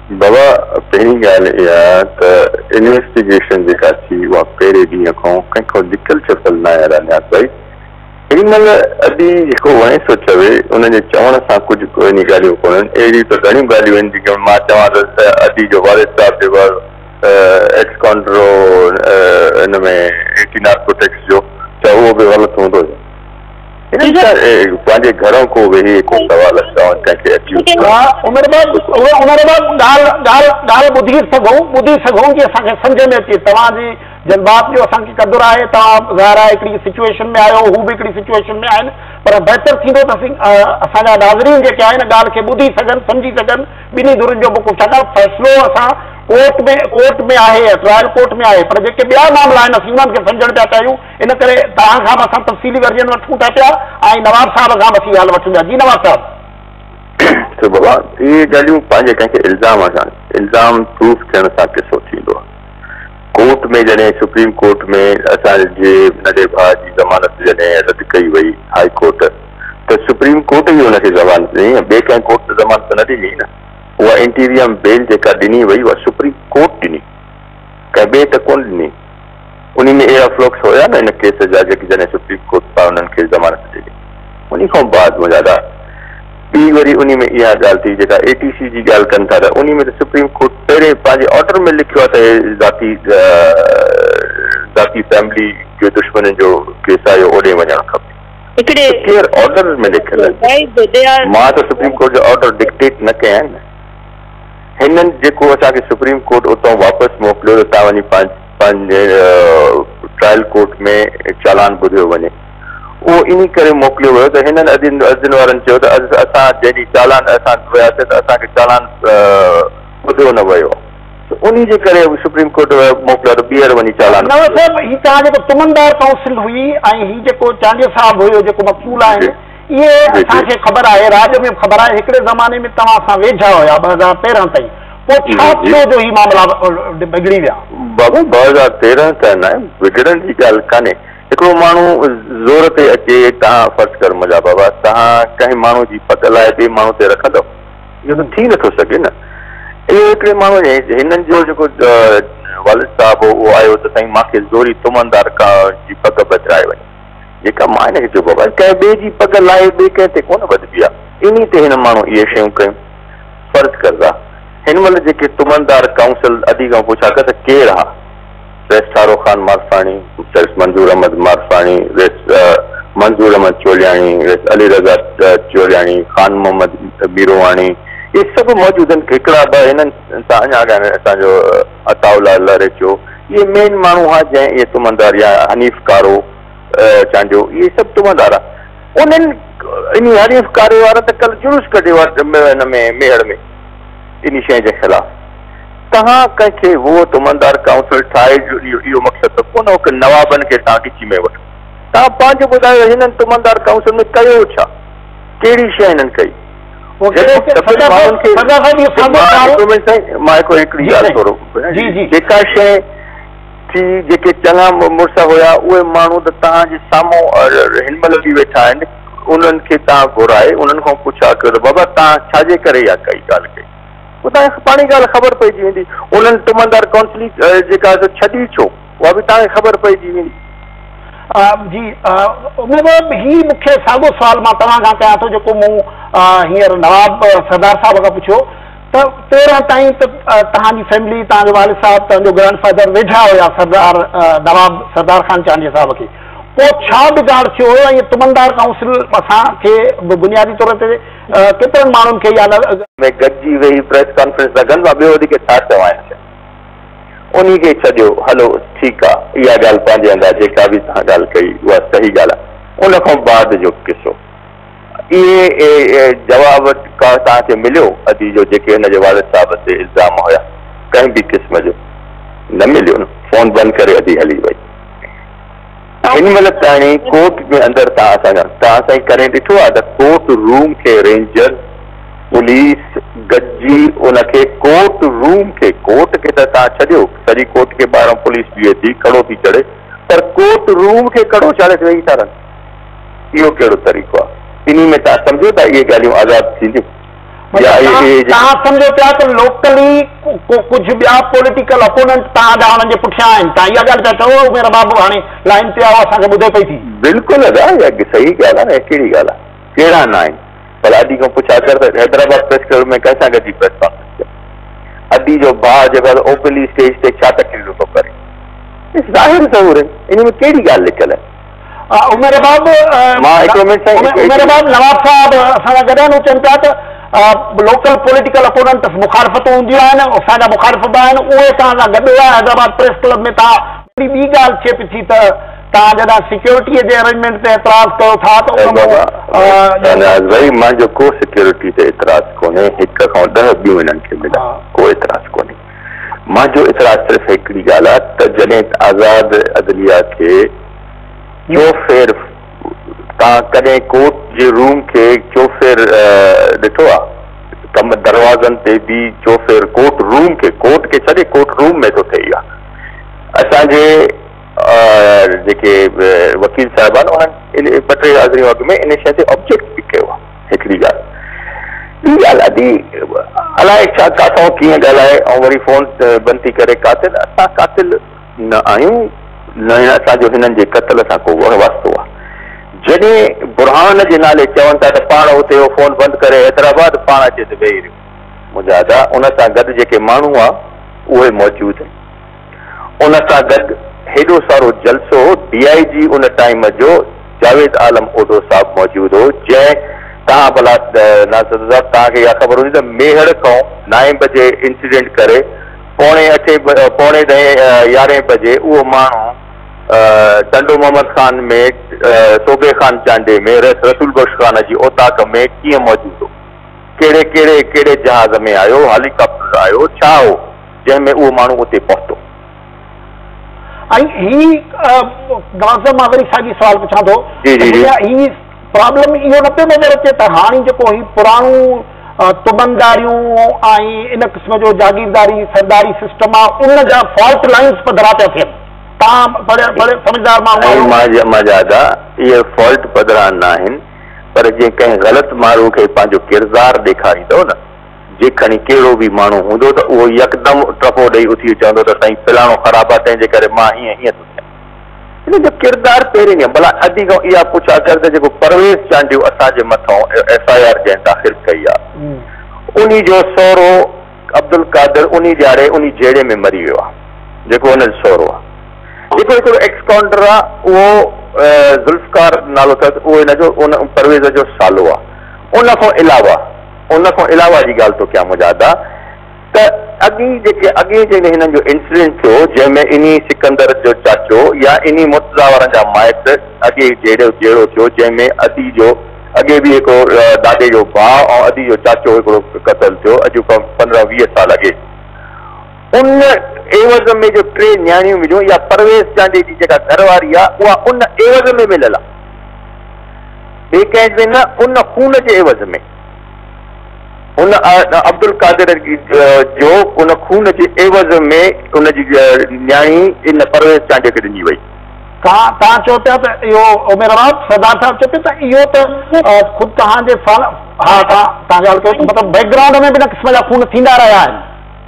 بابا پهرين ڳالهه اها ته انويسٽيگيشن جيڪا ٿي اها پهرين ڏينهن کان ڪنهن کان لڪل ڇپل ناهي ادا نياز ڀائي. هن مهل ادي جيڪو وڻي سو چوي، ان جي چوڻ سان ڪجهه ڪو ڳالهيون ڪونهن. اهڙيون ته گهڻيون ڳالهيون آهن جيڪي مان چوان ته ادي جو والد صاحب جيڪو آهي ايڪس ڪانڊرو هن ۾ اينٽي نارڪوٽڪس جو ته اهو به غلط هوندو. هنن پنهنجي گهرون ڪو ويهي ڪو سوال چون ڪنهن کي اڪيوز عمر باب عمر باب ڳالهه ڳالهه ڳالهه ٻڌي سگهون ٻڌي سگهون جي اسان کي سمجهه ۾ اچي. توهان جي جذبات جو اسان کي قدر آهي. توهان ظاهر آهي هڪڙي سچوئيشن ۾ آهيو، هو به هڪڙي سچوئيشن ۾ آهن، پر بهتر ٿيندو ته اسين اسان جا ناظرين جيڪي آهن ڳالهه کي ٻڌي سگهن، سمجهي سگهن ٻنهي ڌرين جو موقف. ڇاڪاڻ فيصلو اسان ڪورٽ ۾ آهي، ٽرائل ڪورٽ ۾ آهي، پر جيڪي ٻيا معاملا آهن اسين انهن کي سمجهڻ پيا چاهيون. ان ڪري توهان کان به اسان تفصيلي ورجن وٺون ٿا پيا ۽ نواب صاحب کان به اسين ڳالهه وٺون پيا. جي نواب صاحب. ته بابا اهي ڳالهيون پنهنجي ڪنهن کي الزام سان الزام پروف ٿيڻ سان قصو ٿيندو آهي. ڪورٽ ۾ جڏهن سپريم ڪورٽ ۾ اسان جي ننڍي ڀاء جي ضمانت جڏهن رد ڪئي وئي هائي ڪورٽ، ته سپريم ڪورٽ ئي ان کي ضمانت ڏني، ٻئي ڪنهن ڪورٽ ته ضمانت نه ڏني نه. اها انٽيريم بيل جيڪا ڏني وئي اها سپريم ڪورٽ ڏني، ڪنهن ٻئي ته ڪونه ڏني. انهي ۾ اهڙا فلوڪس هيا نه ان ڪيس جا جيڪي جڏهن سپريم ڪورٽ پاڻ انهن کي ضمانت ڏني. انهي کان بعد منهنجا ادا ٻي وري انهي ۾ اها ڳالهه ٿي جيڪا اي ٽي سي جي ڳالهه ڪن ٿا ته انهي ۾ ته سپريم ڪورٽ پهرين پنهنجي آرڊر ۾ لکيو آهي ته هي ذاتي ذاتي فيملي جو دشمنين جو ڪيس آهي اهو اوڏي وڃڻ کپي. هڪڙي ڪليئر آرڊر ۾ لکيل آهي. مان ته سپريم ڪورٽ جو آرڊر ڊڪٽيٽ نه ڪيا آهن نه. هنن جيڪو اسان کي سپريم ڪورٽ اتان واپس موڪليو ته توهان وڃي پنهنجي ٽرائل ڪورٽ ۾ چالان ٻڌيو وڃي، اهو انهي ڪري موڪليو ويو ته هنن ادين وارن چيو ته اسان جنهن ڏينهن چالان اسان وياسين ته اسان کي چالان ٻڌيو نه ويو، ته انهي جي ڪري سپريم ڪورٽ موڪليو ته ٻيهر وڃي چالان. نواب صاحب هي توهان جيڪو تمندار ڪائونسل هئي ۽ هي جيڪو چانڊيو صاحب هيو جيڪو مقتول آهن، اهي اسان کي خبر آهي، راڄ ۾ به خبر آهي، هڪڙي زماني ۾ توهان سان ويجها هيا 2013 تائين، پوء ڇا ٿيو جو هي معاملا بگڙي ويا؟ بابا 2013 ته نه بگڙڻ جي ڳالهه ڪانهي، هڪڙو ماڻهو زور تي اچي، توهان فرض ڪر منهنجا بابا توهان ڪنهن ماڻهو جي پڳ لاهي ٻئي ماڻهو تي رکندؤ؟ اهو ته ٿي نٿو سگهي نه. اهو هڪڙي ماڻهو هنن جو جيڪو والد صاحب هو اهو آيو ته سائين مان کي زوري تمندار جي پڳ ٻڌرائي وڃي. جيڪا مان هن کي چيو بابا ڪنهن ٻئي جي پڳ لاهي ٻئي ڪنهن تي ڪونه ٻڌبي آهي. انهي تي هن ماڻهو اهي شيون ڪيون. فرض ڪردا هن مهل جيڪي تمندار ڪائونسل ادي کان پڇا ڪر ته ڪير ها؟ رئيس ٺارو خان مارفاڻي، رئيس منظور احمد مارفاڻي، رئيس منظور احمد چولياڻي، رئيس علي رضا چولياڻي، خان محمد ميرواڻي، اهي سڀ موجود آهن. هڪڙا ٻه هنن سان اڃا اڳيان اسان جو عطاء الله لهريچو، اهي مين ماڻهو ها جنهن اهي تمندار يا حنيف ڪارو چانڊيو، اهي سڀ تمندار ها. انهن انهي حنيف ڪاري وارن ته ڪلهه جلوس ڪڍيو آهي هن ۾ ميهڙ ۾ انهي شيء جي خلاف. توهان ڪنهن کي اهو تمندار ڪائونسل ٺاهي جو اهو مقصد ته ڪونه هو ڪه نوابن کي توهان ڳچي ۾ وٺو. توهان پنهنجو ٻڌايو هنن تمندار ڪائونسل ۾ ڪيو ڇا؟ ڪهڙي شيء هنن ڪئي؟ جڏهن سڀني ماڻهن کي هڪ منٽ سائين مان هڪڙي ڳالهه ٿورو جيڪا شيء ٿي جيڪي چڱا مڙس هيا اهي ماڻهو ته توهان جي سامهون هن مهل به ويٺا آهن، انهن کي توهان گهرائي انهن کان پڇا ڪيو ته بابا توهان ڇا جي ڪري اها ڪئي ڳالهه ڪئي؟ پوء توهان کي پاڻ ئي ڳالهه خبر پئجي ويندي. انهن تمندار ڪائونسلي جيڪا سو ڇڏي ڇو؟ اها به توهان کي خبر پئجي ويندي. جي عمر هي مون کي ساڳيو سوال مان توهان کان ڪيان ٿو جيڪو مون هينئر نواب سردار صاحب کان پڇيو ته 13 تائين ته توهان جي فيملي، توهان جو والد صاحب، توهان جو گرانڊ فادر ويجها هيا سردار نواب سردار خان چانڊيي صاحب کي، پوء ڇا بگاڙ ٿيو هيو ۽ تمندار ڪائونسل اسان کي بنيادي طور تي ڪيترن ماڻهن کي اها. ۾ گڏجي ويهي پريس ڪانفرنس ٿا ڪن، مان ٻيو وڌيڪ ڇا چوان هن کي، انهي کي ڇڏيو هلو ٺيڪ آ، اها ڳالهه پنهنجي هنڌ آ، جيڪا به توهان ڳالهه ڪئي اها صحيح ڳالهه آ، ان کان بعد جو قصو اهي جواب ڪا توهان کي مليو ادي جو جيڪي هن جي والد صاحب تي الزام هيا ڪنهن به قسم جو نه مليو نه، فون بند ڪري ادي هلي وئي. هن مهل تائين ڪورٽ ۾ اندر توهان اسان جا توهان سائين ڪڏهن ڏٺو آهي ته ڪورٽ روم کي رينجرز پوليس گڏجي ان کي ڪورٽ روم کي ڪورٽ کي ته توهان ڇڏيو سڄي ڪورٽ کي ٻاهران پوليس بيهي ٿي ڪڙو ٿي چڙهي پر ڪورٽ روم کي ڪڙو چاڙهي ويهي ٿا رهن اهو ڪهڙو طريقو آهي انهي ۾ توهان سمجهو ٿا اهي ڳالهيون آزاد ٿينديون. توهان سمجهو پيا ته لوڪلي ڪجهه ٻيا پوليٽيڪل اپوننٽ توهان جا انهن جي پٺيان آهن، توهان اها ڳالهه پيا چئو؟ عمير بابو هاڻي لائين تي آيو، اسان کي ٻڌي پئي ٿي. بلڪل ادا اها صحيح ڳالهه آهي نه، ڪهڙي ڳالهه آهي، ڪهڙا نه آهن ڀلا. ادي کان پڇا ڪر ته حيدرآباد پريس ڪلب ۾ ڪنهن سان گڏجي پريس ڪانفرنس ڪئي؟ ادي جو ڀاء جيڪو آهي اوپنلي اسٽيج تي ڇا تقريرون ٿو ڪري، ظاهر ظهور آهن، ان ۾ ڪهڙي ڳالهه لڪيل آهي؟ عمر باب، مان هڪڙو منٽ سائين، عمر باب نواب صاحب اسان سان گڏ آهن، هو چون پيا ته لوڪل پوليٽيڪل اپوننٽس مخالفتون هونديون آهن، اسان جا مخالف به آهن، اهي توهان سان گڏ هئا حيدرآباد پريس ڪلب ۾. توهان وري ٻي ڳالهه ٿئي پئي ٿي ته توهان جڏهن سيڪيورٽيء جي ارينجمينٽ تي اعتراض ڪيو ٿا ته ان مان نياز ڀائي منهنجو ڪو سيڪيورٽي تي اعتراض ڪونهي، هڪ کان 10 ٻيون انهن کي ملن، ڪو اعتراض ڪونهي. منهنجو اعتراض صرف هڪڙي ڳالهه آهي ته جڏهن آزاد عدليه کي چوڦير، توهان ڪڏهن ڪورٽ جي روم کي چوڦير ڏٺو آهي؟ ڪم دروازن تي به چوڦير، ڪورٽ روم کي، ڪورٽ کي ڇڏي ڪورٽ روم ۾ ٿو ٿئي. اها اسان جي جيڪي وڪيل صاحب آهن انهن ٻه ٽي حاضريون اڳ ۾ ان شيء تي آبجيڪٽ به ڪيو آهي. هڪڙي ڳالهه، ٻي ڳالهه ادي الائي ڇا ڪاٿئون ڪيئن ڳالهائي ۽ وري فون بند ٿي ڪري. قاتل، اسان قاتل نه آهيون، نه اسان جو هنن جي قتل سان ڪو واسطو آهي. جڏهن برهان جي نالي چون ٿا ته پاڻ اتي هو فون بند ڪري حيدرآباد پاڻ اچي ته ويهي رهيو. منهنجا ادا ان سان گڏ جيڪي ماڻهو هئا اهي موجود آهن. ان سان گڏ هيڏو سارو جلسو هو، ڊي I جي ان ٽائيم جو جاويد عالم اوڍو صاحب موجود هو، جنهن توهان ڀلا ناصر صاحب توهان کي اها خبر هوندي ته ميهڙ کان نائين بجي انسيڊنٽ ڪري پوڻي اٺين پوڻي ڏهين يارهين بجي اهو ماڻهو ٽنڊو محمد خان ۾ صوبي خان چانڊيي ۾ رسول بخش خان جي اوطاق ۾ ڪيئن موجود هو؟ ڪهڙي ڪهڙي ڪهڙي جهاز ۾ آيو، هاليڪاپٽر آيو، ڇا هو جنهن ۾ اهو ماڻهو اتي پهتو؟ ۽ هي نواز صاحب مان وري ساڳي سوال پڇان ٿو جي جي جي هي پرابلم اهو نه پيو نظر اچي ته هاڻي جيڪو هي پراڻو تمنداريون ۽ ان قسم جو جاگيرداري سرداري سسٽم آ ان جا فالٽ لائنز پڌرا پيا ٿين؟ توهان پڙهيل پڙهيل سمجهدار ماڻهو آهيو. ۽ مان ادا اهي فالٽ پڌرا ناهن پر جي ڪنهن غلط ماڻهو کي پنهنجو ڪردار ڏيکاريندؤ نه جي کڻي ڪهڙو به ماڻهو هوندو ته اهو يڪدم ٽپو ڏئي اٿي چوندو ته سائين فلاڻو خراب آ تنهن جي ڪري مان هيئن هيئن ٿو ٿيان. هن جو ڪردار پهرين ڏينهن ڀلا ادي کان اها پڇا ڪر ته جيڪو پرويز چانڊيو اسان جي مٿان ايف I R جنهن داخل ڪئي آ انهي جو سهرو عبدالقادر انهي ڏهاڙي انهي جهيڙي ۾ مري ويو آ جيڪو ان جو سهرو آ جيڪو هڪڙو ايڪس ڪائونٽر آ اهو ذوالفقار نالو اٿس اهو هن جو ان پرويز جو سالو آ ان کان علاوه ان کان علاوه جي ڳالهه ٿو ڪيان منهنجا ادا ته اڳي جيڪي اڳي جنهن هنن جو انسيڊنٽ ٿيو جنهن ۾ انهي سڪندر جو چاچو يا انهي مرتضيٰ وارن جا مائٽ اڳي جهيڙو جهيڙو ٿيو جنهن ۾ ادي جو اڳي به هڪڙو ڏاڏي جو ڀاء ۽ ادي جو چاچو هڪڙو قتل ٿيو اڄ کان 15 20 سال اڳي ان عيوض ۾ جو ٽي نياڻيون مليون يا پرويز چانڊيي جي جيڪا گهر واري آ اها ان عيوض ۾ مليل آ ٻي ڪنهن ۾ نه ان خون جي عيوض ۾. هن عبدالقادر جو ان خون جي عيوض ۾ ان جي نياڻي ان پرويز چانڊيي کي ڏني وئي. توهان چئو پيا ته اهو عمر آباد سردار صاحب چئو پيو ته اهو ته خود توهان جي ها توهان ڳالهه ڪيو ته مطلب بيڪ گرائونڊ ۾ به ان قسم جا خون ٿيندا رهيا آهن.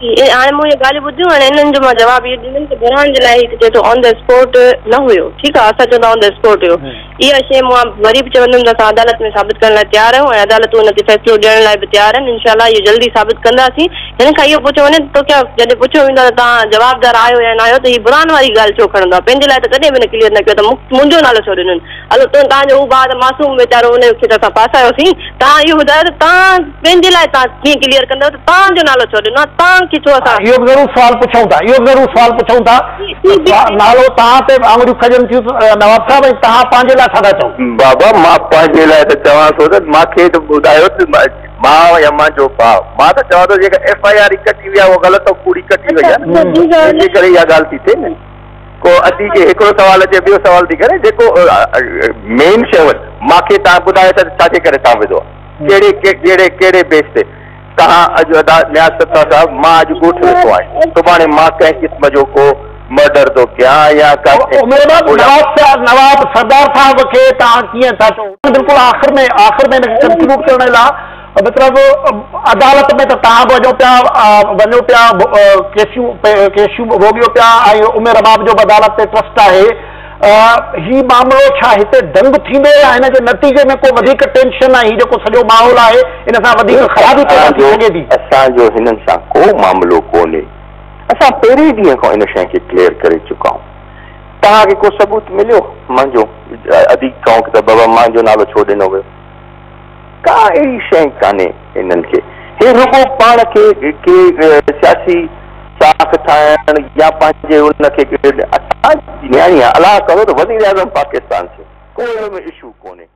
هاڻي مون اهي ڳالهيون ٻڌيون هاڻي انهن جو مان جواب اهو ڏيندم ته برهان جي لاء هي ته چئي ٿو آن the spot نه هيو ٺيڪ آهي اسان چون ٿا آن the spot هيو اها شيء مان وري به چوندم ته اسان عدالت ۾ ثابت ڪرڻ لاء تيار آهيون ۽ عدالتون ان تي فيصلو ڏيڻ لاء به تيار آهن انشاء الله اهو جلدي ثابت ڪنداسين هن کان اهو پڇيو وڃي ته توکي جڏهن پڇيو ويندو آهي ته توهان جوابدار آهيو يا نه آهيو ته هي برهان واري ڳالهه ڇو کڻندو آهي پنهنجي لاء ته ڪڏهن به هن ڪليئر نه ڪيو ته منهنجو نالو ڇو ڏنن هلو تون توهان جو هو ڀاء ته معصوم ويچارو ان کي ته اسان ڦاسايوسين توهان اهو ٻڌايو ته توهان پنهنجي لاء توهان ڪيئن ڪليئر ڪندؤ ته توهان جو نالو ڇو ڏنو آهي توهان کي ڇو اسان. اهو به ضرور سوال پڇون ٿا اهو به ضرور سوال پڇون ٿا ته نالو توهان تي به آڱريون کڄن ٿيون نواب صاحب ۽ توهان پنهنجي لاء ڇا ٿا چئو. بابا مان پنهنجي لاء ته چوان ٿو ته مان کي ته ٻڌايو ته مان يا مان جو ڀاء مان ته چوان ٿو جيڪا ايف I R ئي ڪٽي وئي آهي اها غلط ۽ ڪوڙي ڪٽي وئي آهي نه تنهن جي ڪري اها ڳالهه ٿي ٿئي نه. ڪو ادي کي هڪڙو سوال اچي ٻيو سوال ٿي ڪري جيڪو مين شيء وٽ مان کي توهان ٻڌايو ته ڇا جي ڪري توهان وڌو آهي ڪهڙي ڪهڙي ڪهڙي بيس تي توهان اڄ ادا نياز ستار صاحب مان اڄ ڳوٺ ويٺو آهيان سڀاڻي مان ڪنهن قسم جو ڪو مرڊر ٿو ڪيان يا ڪاٿي. عمر نواب نواب سردار صاحب کي توهان ڪيئن ٿا چئو؟ بلڪل آخر ۾ آخر ۾ هن کي ڪنڪلوڊ ڪرڻ لاء، مطلب عدالت ۾ ته توهان به وڃو پيا وڃو پيا، ڪيسيون ڪيسيون ڀوڳيو پيا ۽ ام رباب جو به عدالت تي ٽرسٽ آهي. هي معاملو ڇا هتي دنگ ٿيندو يا هن جي نتيجي ۾ ڪو وڌيڪ ٽينشن ۽ هي جيڪو سڄو ماحول آهي ان سان وڌيڪ خرابي پيدا ٿي سگهي ٿي؟ اسان جو هنن سان ڪو معاملو ڪونهي. اسان پهرين ڏينهن کان ان شيء کي ڪليئر ڪري چڪا آهيون. توهان کي ڪو ثبوت مليو منهنجو اديب کان ته بابا منهنجو نالو ڇو ڏنو ويو؟ ڪا اهڙي شيء ڪانهي هنن کي. هي رڳو پاڻ کي ڪي سياسي ساک ٺاهڻ يا پنهنجي ان کي. اسان جي نياڻي آهي، الله ڪندو ته وزيراعظم پاڪستان ٿئي، ڪو ان ۾ اشو ڪونهي.